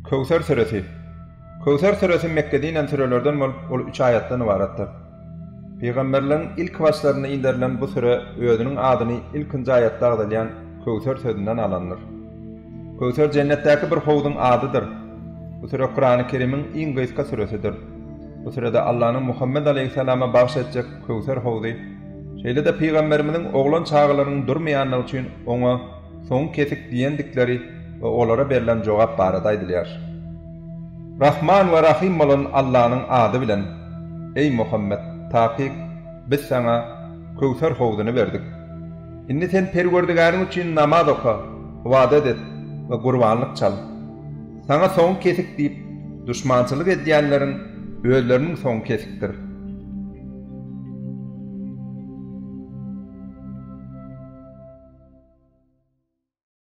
Köwser süresi Köwser süresi Mekgede inen sürelerden bolup, ol üç aýatdan ybaratdyr. Pygamberligiň ilki başlarynda inderilen bu süre özüniň adyny ilkinji aýatda agzalýan Köwser sözünden alandyr. Köwser jennetdäki bir howzuň adydyr. Bu süre Kurany Kerimiň iň gysga süresidir. Bu sürede Allanyň Muhammet aleýhissalama bagyş etjek Köwser howzy, şeýle-de pygamberimiziň oglan çagalarynyň durmaýanlygy üçin oňa soňy kesik diýendikleri we olara berlen jogap barada aýdylýar. Rahman we Rahym bolan Allanyň ady bilen, Eý Muhammet, takyk, Biz saňa Köwser howzuny berdik. Indi sen Perwerdigäriň üçin namaz oka, ybadat et we gurbanlyk çal. Saňa soňy kesik diýip, duşmançylyk edýänleriň özleriniň soňy kesikdir.